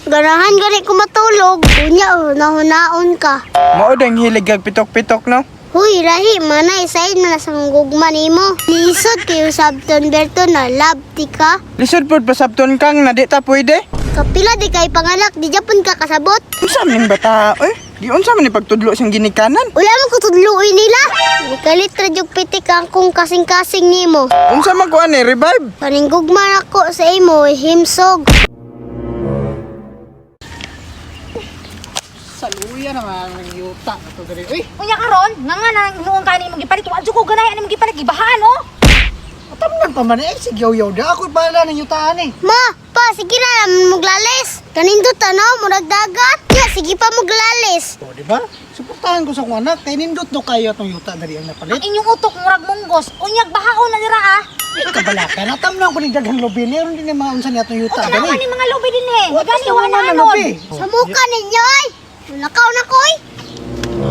Ganahan gani ko matulog. Unya, hunahunaon ka. Mao dang hilig kag pitok-pitok, no? Huy, rahi, manay, said na sa gugma nimo. Lisod kayo sabton Berto na love ti ka. Lisod pod pasabton kang na di ta pwede. Kapila di kay panganak, di japon ka kasabot. Unsa man ning bata, oy? Di unsa man ni pagtudlo siyang ginikanan? Wala man ko tudluoy nila. Nikalit ra jug pitik ang kung kasing-kasing nimo. Unsa man ko ani revive? Kaning gugma nako sa imo, himsog. Saluya naman ang yuta na to diri. Uy, Unya karon, nga nga na noon kanin imong gipalit, wa jud ko ganahan imong gipalit gibahaan oh. atamnan pa man eh si Yaw da ako bahala ng yutaan eh. Ma, pa, sige na muglalis. Kanindot ano, murag dagat. Ya, sige pa muglalis. O, di ba? Suportahan ko sa akong anak kay nindot do kayo atong yuta diri ang napalit. Ang inyong utok murag munggos, unyag bahaon na dira ah. Ay, kabalaka na tamnan ko ni daghang lobi ni aron din ang mga unsa niya atong yuta Unsa na diri. ni mga lubi din eh. Wa, Gani basta wa wala na na anon. lobi. Sa muka ninyo ay. Mulakaw na ko oy.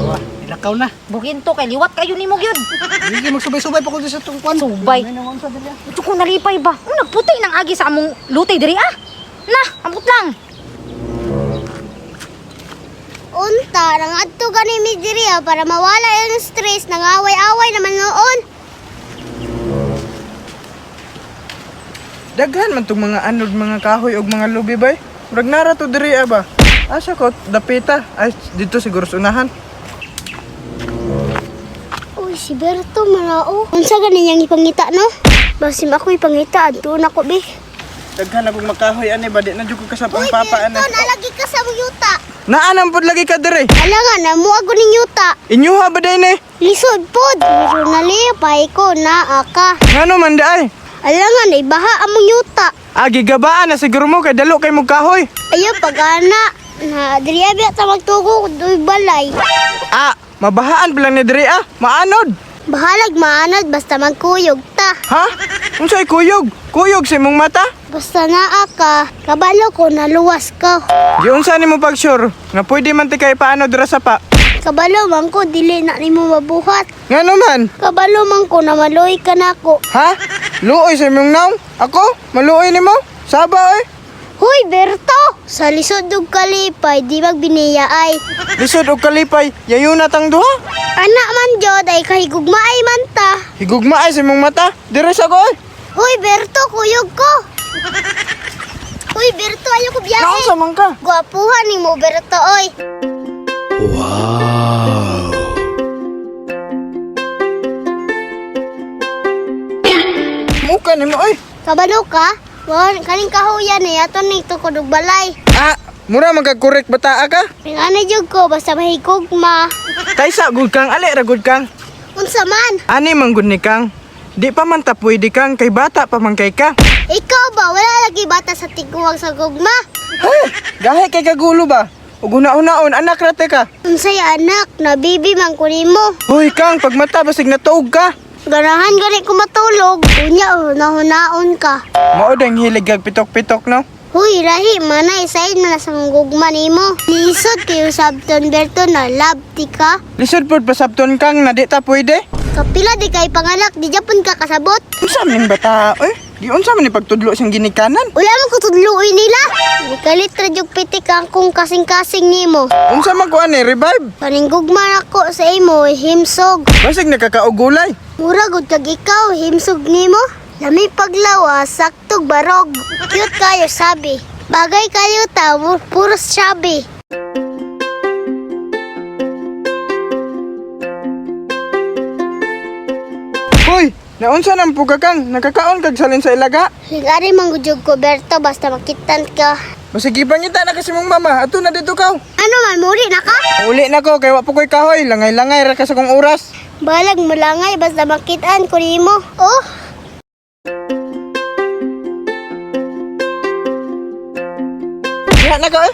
Wa, Ilakaw na. Buginto kay liwat kayo nimo gyud. Sige, magsubay-subay pa ko diri sa atong kwan. Subay. May nang unsa diri ah. Uto ko nalipay ba? Ang nagputay ng agi sa among lutay diri ah. Na, ambot lang. Unta, nangadto gani mi diri ah, para mawala yung stress, nangaway-away naman noon. Daghan man tong mga anod, mga kahoy og mga lubi bay. Murag nara to diri ah, ba. Asa ko dapita? Ay dito siguro sa unahan. Uy, si Berto manao. Unsa gani niyang ipangita no? Basim ako ipangita, adto na ko bi. Daghan akong makahoy ani ba di na jud ko kasab ang Uy, papa Berto, ani. nalagi ka sa yuta. Naanan pod lagi ka diri. Ala nga, namuha ko ning yuta. Inyuha ba day ni? Lisod pod. Pero nalipay ko naa ka. Ngano man di ay? Ala nga, naibaha among yuta. Ah, gigabaan na siguro mo kay dalo kay mo kahoy. Ayaw pag-ana. Na, diri abi ta magtugo duy balay. Ah, mabahaan pa lang ni diri ah. Maanod. Bahalag maanad basta magkuyog ta. Ha? Unsay kuyog? Kuyog sa imong mata? Basta naa ka, kabalo ko naluwas ka. Giunsa nimo pag sure nga pwede man ti kay paano dira sa pa. Kabalo man ko dili na nimo mabuhat. Ngano man? Kabalo man ko na maloy ka nako. Ha? Luoy sa imong naong? Ako? Maluoy nimo? Saba oy. Huy Berto, sa lisod ug kalipay di magbiniya ay. Lisod og kalipay, yayo na tang duha. Ana man jod ay kahigugmaay man ta. Higugma ay sa imong mata. Diri sa ko oy. Huy Berto, kuyog ko. Huy Berto, ayaw ko biyahe. Naunsa man ka? Gwapuhan nimo Berto oy. Muka nimo oy. Kabalo ka? Wan, kaning kahuyan eh, ato ni tukod og balay. Ah, mura man kag korek bataa ka. Ana jud ko basta mahigugma. Kaysa gud kang ali ra gud kang. Unsa man? Ani man gud ni kang. Di pa man ta pwede kang kay bata pa man kay ka. Ikaw ba wala lagi bata sa tiguang sa gugma? Hey, gahi kay kagulo ba? Ug una-unaon anak ra te ka. Unsay anak, nabibi man ko nimo. Hoy kang pagmata basig natuog ka. Ganahan gani ko matulog. Unya hunahunaon ka. Mao dang hilig kag pitok-pitok no. Huy, rahi, manay, said na sa gugma nimo. Lisod kayo sabton Berto na love ti ka. Lisod pod pasabton kang na di ta pwede. Kapila di kay panganak, di japon ka kasabot. Unsa man ning bata oy? Di unsa man ni pagtudlo siyang ginikanan? Wala man ko tudluoy nila. Nikalit ra jug pitik ang kung kasing-kasing nimo. Unsa man ko ani revive? Kaning gugma nako sa imo, himsog. Basig nakakaugulay. Mura gud kag ikaw, himsog nimo. Lami paglawa, saktog barog. Cute kayo sabi. Bagay kayo ta, puro sabi. Hoy, naunsa nang puga kang? Nakakaon kag salin sa ilaga? Higari man gud jud ko Berto basta makitan ka. Basig ipangita na kasi mong mama, ato na dito kaw. Ano man muri na ka? Uli na ko kay wa po ko'y kahoy, langay-langay ra ka sa kong oras. Balag mulangay basta makitaan ko nimo. Oh, Diha na ka oy.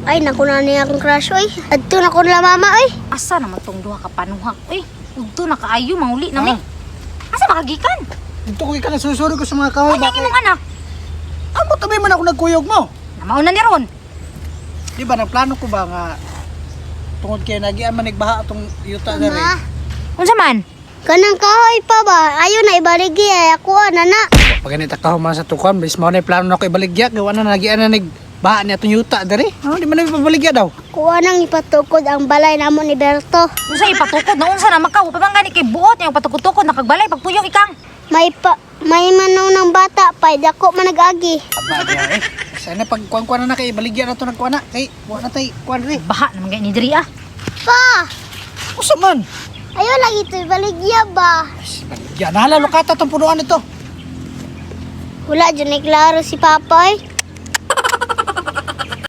ay naku na niya akong crush oy. Adto na ko nila mama oy. Asa naman tong duha ka panuhak uy. Udto na kaayo manguli na mi. Asa makagikan? Dito ko ikan susuri ko sa mga kahoy Unya bakit. imong anak. Amo tabi man ako nagkuyog mo. Namauna ni ron. Di ba nagplano ko ba nga tungod kay nagian man nagbaha atong yuta diri. Ma, Unsa man? kanang kahoy pa ba? Ayo na ibaligi ay ako na na. Pag ganit ka man sa tukan, bis mao na plano na ko ibaligya kay wala na nagian na nig Baha niya itong yuta diri. Ano, di man na ipabaligya daw. Kuha nang ipatukod ang balay namo ni Berto. Unsa ipatukod na unsa na makaw pa man gani kay buot nya patukod-tukod nakagbalay pagpuyo ikang. May pa, may manaw ng bata pay dako man nag-agi. Aba diya eh. Sana pag kuan-kuan na na kay baligya na to nagkuan na. Kay wa na tay kuan diri. Baha naman gani diri ah. Pa, Usa man. ayo lagi to baligya ba? Baligya na hala lukata tong punuan nito. Wala dyan ni klaro si Papa eh.